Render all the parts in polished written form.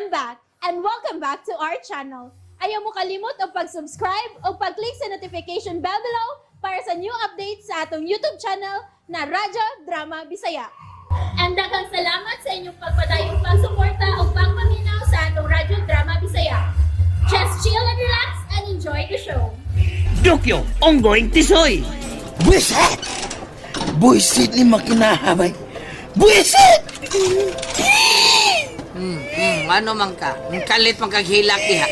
I'm back and welcome back to our channel. Ayaw mo kalimot og pag-subscribe o pag-click sa notification bell below para sa new updates sa atong YouTube channel na Radyo Drama Bisaya. And daghang salamat sa inyong pagpadayong pagsuporta o pagpaminaw sa atong Radyo Drama Bisaya. Just chill and relax and enjoy the show. Dokyo, ongoing tisoy. Buisit! Buisit ni makinahabay. Buisit! Ano man ka? Ang kalit man kag hilak diha.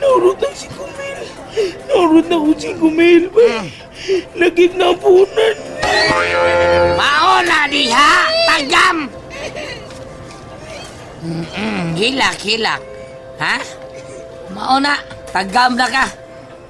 Naurot ang si Kumil. Naurot na ko si Kumil. Bay. Lagit na ang punan. Mao na diha, tagam. Hilak, hilak. Ha? Mao na, tagam na ka.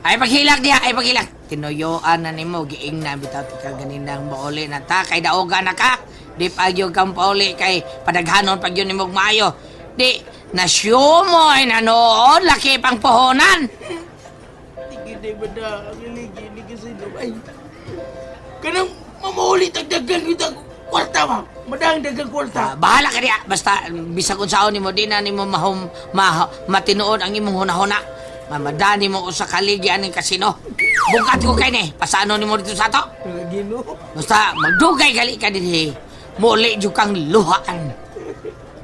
Ay paghilak diha, ay paghilak. Tinuyoan na nimo giing na bitaw ti ka ganinang mauli na ta kay daoga na ka. Di pagyo kang pauli kay padaghanon pag yun nimog maayo. Di nasyo mo ay nanood laki pang puhonan. Hindi ba na ang iligi ni kasi ay. Kanang mamuli tagdagan kita kwarta ba? Madang dagang kwarta. Ah, bahala ka diha. Basta bisag unsaon nimo di na nimo mahum ma, matinuod ang imong hunahuna. Mamadani mo usa ka ligi aning kasino. Bukat ko kay ni, pasano nimo dito sa ato? Lagi no. Basta magdugay gali ka dinhi. Muli jud kang luhaan.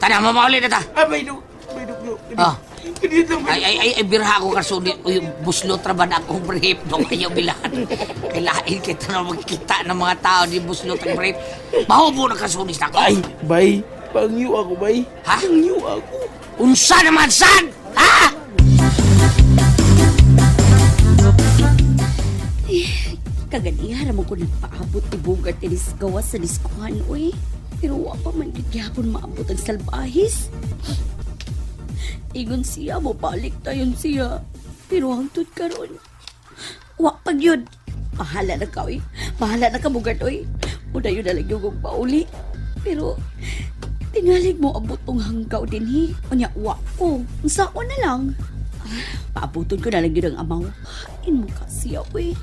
Tana mo mauli na ta. Ah, bay do. Bay do. Ah. Dito Ay ay ay, ay birha ko karsudi. Uy, buslot ra ba na akong brief do kayo bilahan. Kailain kita na magkita ng mga tao di buslot ang brief. Mahubo na kasunis na ako. Ay, bay. Pangyo ako, bay. Ha? Pangyo ako. Unsa naman sad? Ha? Kaganiha naman ko nagpaabot ni Bogart inis gawas sa diskuhan, uy. Pero wa pa man gid gyapon maabot ang salbahis. Ingon siya, mobalik tayon siya. Pero hangtod karon, wa pa gyud. Bahala na ka, uy. Bahala na ka, Bogart, uy. Una yun na lang yung kong pauli. Pero, tingalig mo abot tong hanggaw din, hi. Unya, wa ko. Unsaon na lang. Ah, paabuton ko na lang yun ang amaw. Hain mo ka siya, uy.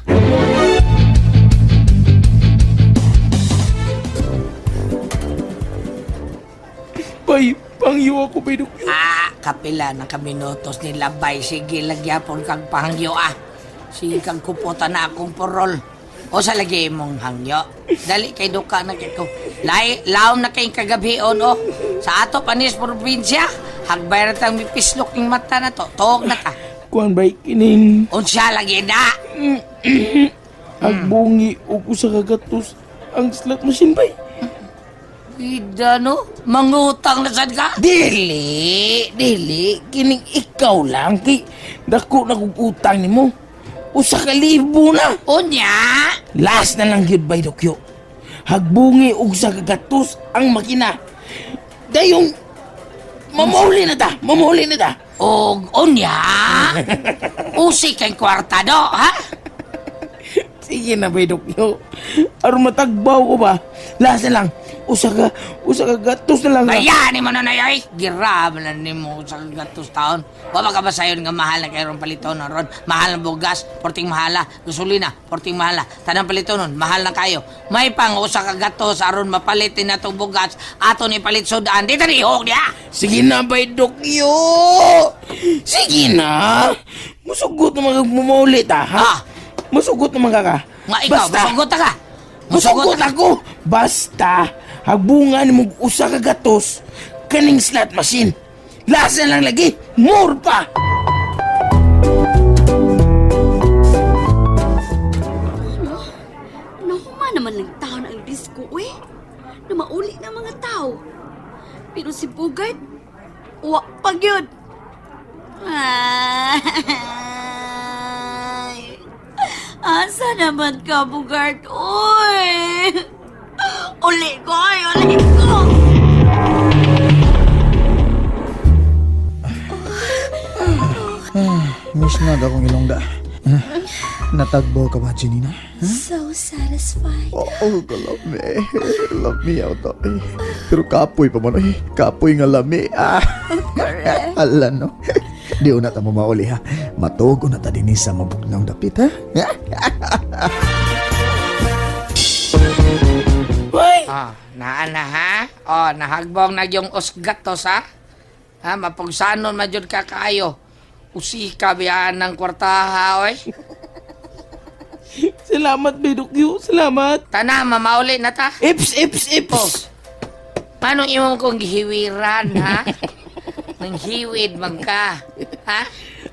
Bay, pangyo ako, bay do. Ah, kapila na kaminutos ni Labay. Sige, lagyapon kang pahangyo ah. Sige kang kupota na akong porol. O sa lagi mong hangyo. Dali kay duka na kay ko. Lay, laom na kay kagabion oh. Sa ato panis probinsya. Hagbay na tang mipislok ning mata na to. Tuog na ta. Kuan bay kining Unsa lagi na. agbungi og usa ka gatos ang slot machine bay. Ida no, mangutang na sad ka. Dili, dili kining ikaw lang kay dako na kog utang nimo. 1,000 na. Unya. Last na lang gyud bay Dokyo. Hagbungi og usa ka gatos ang makina. Dayong mamuli na ta, mamuli na ta. Og unya. Usi kay kwarta do, ha? Sige na bay Dokyo. Aron matagbaw ko ba? Last na lang. Usa ka gatos na lang. Bayani mo na na yoy. Girab na nimo sa gatos taon. Wa ba ka ba sayon nga mahal na kay ron palitonon ron? Mahal ang bugas, porting mahala, gasolina, porting mahala. Tanang palitonon, mahal na kayo. May pang usa ka gatos aron mapalit na itong bugas ato ni palit sudan. Di tani ihog niya. Sige na, bay Dokyo. Sige na. Musugot naman kag mumaulit ah, ha? Ah. Musugot naman ka ka. Nga ikaw, Basta, musugot ta ka. Musugot ako. Basta, hagbungan mo usa ka gatos kaning slot machine. Lasa lang lagi, more pa. Ano? Nahuma naman lang taon ang disco, uy. Na mauli na mga tao. Pero si Bogart, wa pa gyud. Ay, asa naman ka, Bogart? Uy! Uli ko, ay, uli ko! Miss na akong ilongga. Natagbo ka ba, Janina? So satisfied. Oo, kalami. Lami ako to. Eh. Pero kapoy pa man. Eh. Kapoy nga lami. Ah. Correct. Ala, no? Di una ta mo mauli, ha? Matuog una ta dinhi sa mabugnaw dapit, ha? Bay, Ah, Naa na ha? Oh, nahagbong na yung osgatos ha? Ha, mapugsanon man jud ka kaayo. Usika biyaan ng kwartaha, oy. Salamat, Bedokyo. Salamat. Tana, mamauli na ta. Ips, ips, ips. Oh. Paano imong kong gihiwiran, ha? Nang hiwid man ka. Ha?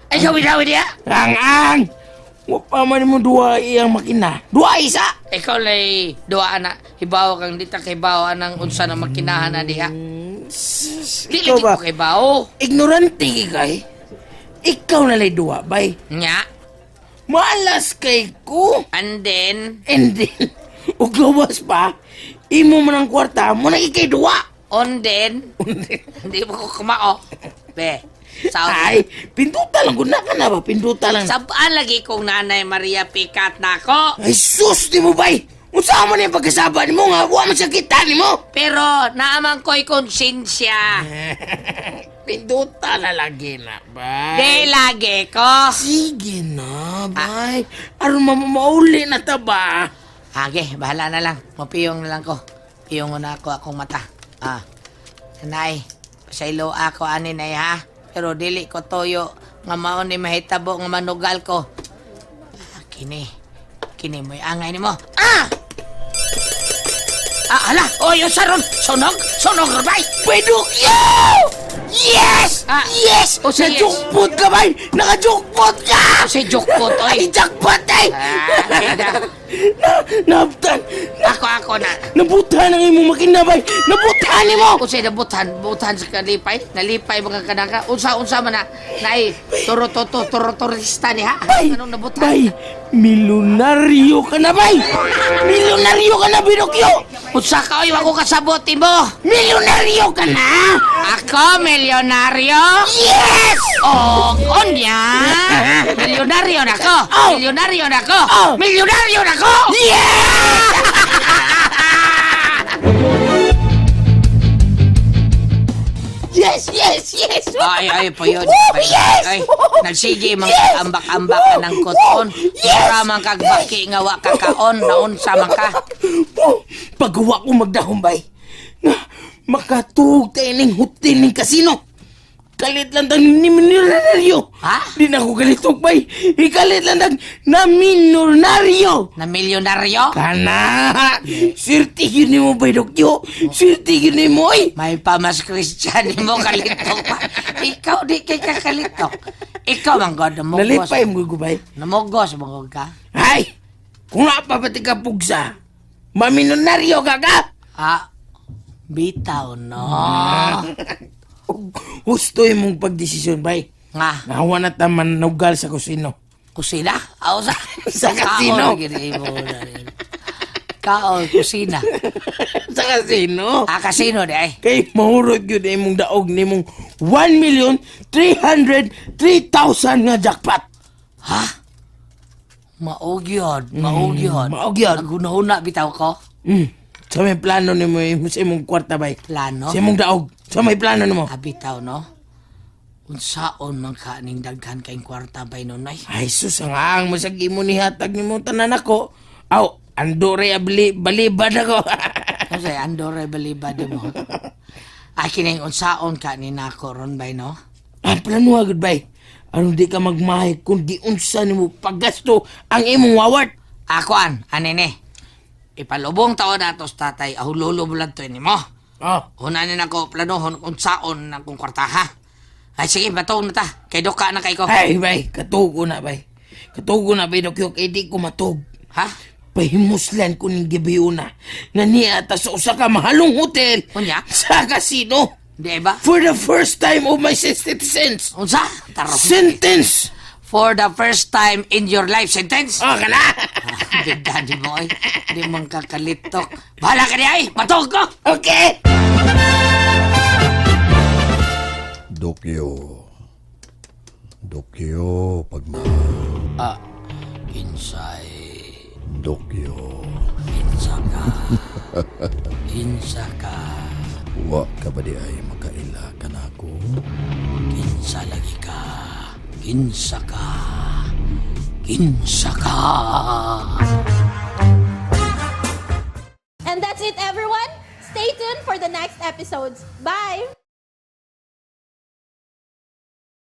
Ay, gawin-gawin niya! Ang ang! Wa pa man mo duwa iyang makina. Duwa isa! Ikaw lay duwa na hibaw kang dita kay hibaw anang unsa na makinahan na diha. Dili Ikaw di ba? ko hibaw. Ignorante kay. Ikaw na lay duwa, bay. Nya. Malas kay ko. And then And then, ug gawas pa, imo man ang kwarta mo na ikay duwa. On then hindi mo ko kumao. Be. Sa Ay, pinduta lang gud na ka na ba? Pinduta lang. Sabaan lagi kong nanay Maria Picat nako. Ay sus, di mo bay. Unsa man yung pagkasaba nimo nga wa man siya kita nimo. Pero naaman ko'y konsensya. Pinduta na lagi na, bay. Di lagi ko. Sige na, bay. Aron mamamauli na ta ba? Age, bahala na lang. Mapiyong na lang ko. Piyong na ako akong mata. Ah. Nanay, pasaylo ako ani nay ha. Pero dili ko toyo nga mao ni mahitabo nga manugal ko. Ah, kini. Kini mo'y angay nimo. Ah! Ah, hala! Oy, yung saron! Sunog! Sunog, rabay! Pedukyo! Yes! Ah. Yes! Oh, sige. Najukpot ka, bay! Nakajukpot ka! Kasi jukpot, oy! Ay, jackpot, ay! Ah, ganda. Na, naabtan! Na, Ako, ako na. nabutan ang imong makina, bay! Nabutan nimo! Unsay nabutan, butan sa kalipay, nalipay mga kanaka. Unsa unsa man na naay turo toto turo turista ni ha. Bay! Anong nabutan? Bay! Milyonaryo ka na, bay! Milyonaryo ka na, Pinocchio! Unsa ka oy, wa ko kasabot mo. Milyonaryo ka na! Ako milyonaryo? Yes! Oh, onya. Milyonaryo na ko. Oh. Milyonaryo na ko. Oh. Milyonaryo na ko. Yes! Yes, yes, yes! Ay, ay, po yun. Oh, yes! Ay, nagsige mga Yes! ambak-ambak ka ng koton. Yes! Mura man kag baki nga wa kakaon, naunsa man ka. Oh, paggawa ko magdahom, bay. Nga, makatuog tayo ning hotel ning kasino. Kalit lang tang ni milyonaryo. Ha? Di na ako kalitog, bay. Ikalit lang tang na milyonaryo. Na milyonaryo? Kana! Swerte yun ni mo, bay, Dokyo. Swerte yun ni mo, ay. May pamas Christian mo kalitok pa. Ikaw di kay kakalitok. Ikaw man god namugos. Nalipay mo, gubay. Namugos mo ka. Ay! Kung napapati ka pugsa, mamilyonaryo ka ka! Ah, bitaw no. Husto imong pagdesisyon, bay. Nga, Nawa na ta manugal sa kusino. kusina? Aw sa Sa kasino. Kaon, gini mo na rin. Kaon, kusina. Sa kasino? Ah, kasino di ay. Kay mahurot yun imong daog nimong 1,303,000 nga jackpot. Ha? Maog yun, maog yun. Maog yun. Naghuna-huna bitaw ko. Sa may plano nimo sa imong kwarta, bay. Plano? Sa imong daog. Sa may plano nimo. Ah, bitaw no. Unsaon man ka ning daghan kay kwarta bay nonoy. Ay sus, ang ang masag imo ni hatag nimo tanan ako. Aw, andore abli balibad ako. Kasi andore balibad mo. Ay kining unsaon ka ni nako ron bay no? Ang plano agad bay. Aron di ka magmahay kung di unsa nimo paggasto ang imong wawart. Ako an, anene. Ipalubong taon nato sa tatay, ahulolo mo lang to ini mo. Oh. Una ni nako planohon unsaon na kong kwarta ha. Ay sige, batong na ta. Kay doka na kay ko. Ay bay, katugo na bay. Katugo na bay Dokyo kay di ko matug. Ha? Pahimuslan ko ning gibiuna nga niya ta sa usa ka mahalong hotel Unya? sa kasino Di ba? for the first time of my citizens. Unsa? Tarong. Sentence. For the first time in your life sentence. Oh, kana. Bigda di mo ay. Di mo kakalitok. Bahala ka di ay. Batong ko. Okay. Dokyo. Dokyo, pagmahal. Ah, Kinsay. Dokyo. Kinsa ka. Kinsa ka. Wa ka ba di ay makaila ka na ako? Kinsa lagi ka. Kinsa ka. Kinsa ka. And that's it, everyone. Stay for the next episodes. Bye!